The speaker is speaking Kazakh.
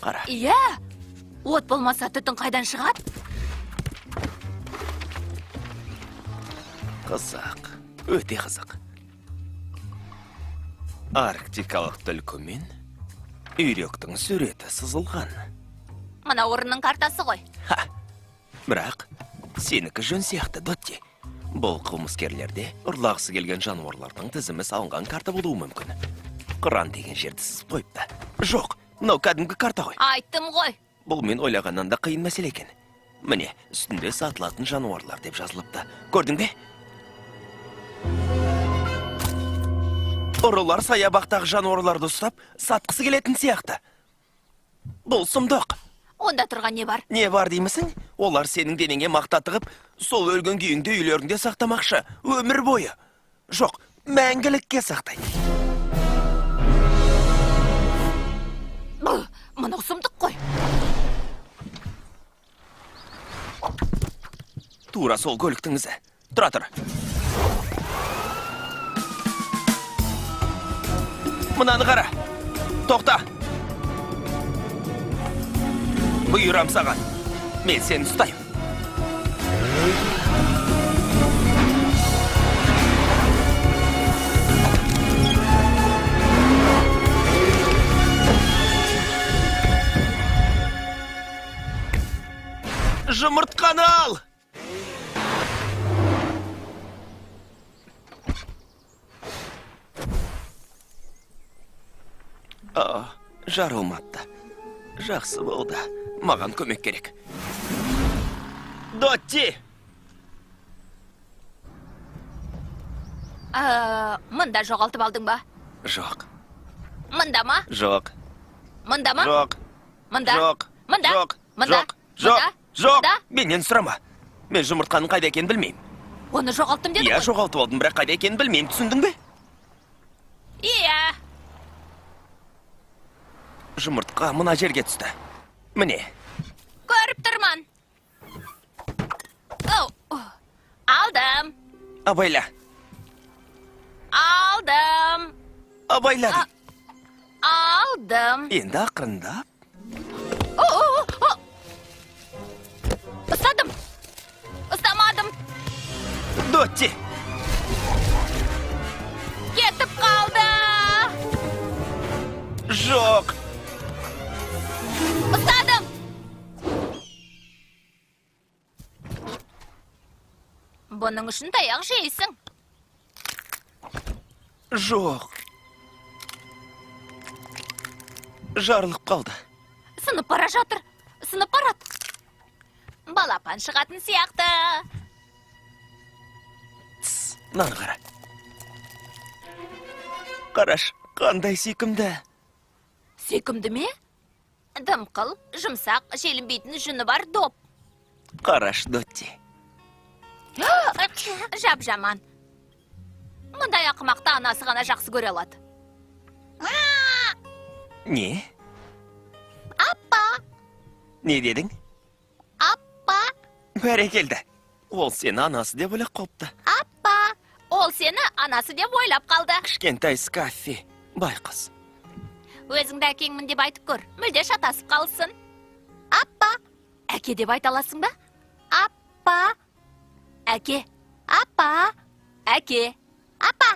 Қара. Иә. От болмаса, түтін қайдан шығады? Қызық, өте қызық. Арктикалық түлкі мен үйректің суреті сызылған. Мына орынның картасы ғой. Ха! Бірақ сенікі жөн сияқты, Дотти. Бұл қылмыскерлерде ұрлағысы келген жануарлардың тізімі салынған карта болуы мүмкін. Қыран деген жерді сызып қойыпты. Жоқ, мынау кәдімгі карта ғой. Айттым ғой. Бұл мен ойлағаннан да қиын мәселе екен. Міне, үстінде сатылатын жануарлар деп жазылыпты. Көрдің бе? Ұрылар саябақтағы жануарларды ұстап, сатқысы келетін сияқты. Бұл сұмдық. Онда тұрған не бар? Не бар деймісің? Олар сенің денеңе мақта тығып, сол өлген күйіңде үйлерінде сақтамақшы. Өмір бойы. Жоқ, мәңгілікке сақтайды. Бұл, мынау сұмдық қой. Тура сол көліктің ізі. Тұра тұр. Мынаны қара. Тоқта. Бұйырам саған. Мен сені ұстаймын. Жұмыртқаны ал! А, жарылмапты. Жақсы болды. Маған көмек керек. Дотти! Мында жоғалтып алдың ба? Жоқ. Мында ма? Жоқ. Мында ма? Жоқ. Мында? Жоқ. Мында? Жоқ. Мында? Жоқ. Жоқ. Мында? Жоқ. Мында? Менен сұрама. Мен жұмыртқаның қайда екенін білмеймін. Оны жоғалттым дедің Иә, ғой. жоғалтып алдым, бірақ қайда екенін білмеймін. Түсіндің бе? Иә. Жұмыртқа мына жерге түсті. Міне. Көріп тұрмын. Оу, о, алдым. Абайла. Алдым. Абайла. Алдым. Енді ақырындап. О, о, о. Ұстадым. Ұстамадым. Дотти! Кетіп қалды. Жоқ. Ұстадым. Бұның үшін таяқ жейсің. Жоқ. Жарылып қалды. Сынып бара жатыр. Сынып барады. Балапан шығатын сияқты. Тс, мынаны қара. Қараш, қандай сүйкімді. Сүйкімді ме? Дымқыл, жұмсақ, желінбейтін жүні бар доп. Қараш, Дотти. Жап жаман. Мұндай ақымақты анасы ғана жақсы көре алады. Не? Аппа! Не дедің? Аппа! Бәрекелді. Ол сені анасы деп ойлап қалыпты. Аппа! Ол сені анасы деп ойлап қалды. Кішкентай Скаффи, байқұс. Өзіңді әкеңмін деп айтып көр. Мүлде шатасып қалсын. Аппа! Әке деп айта аласың ба? Аппа! Әке! Аппа! Әке! Аппа!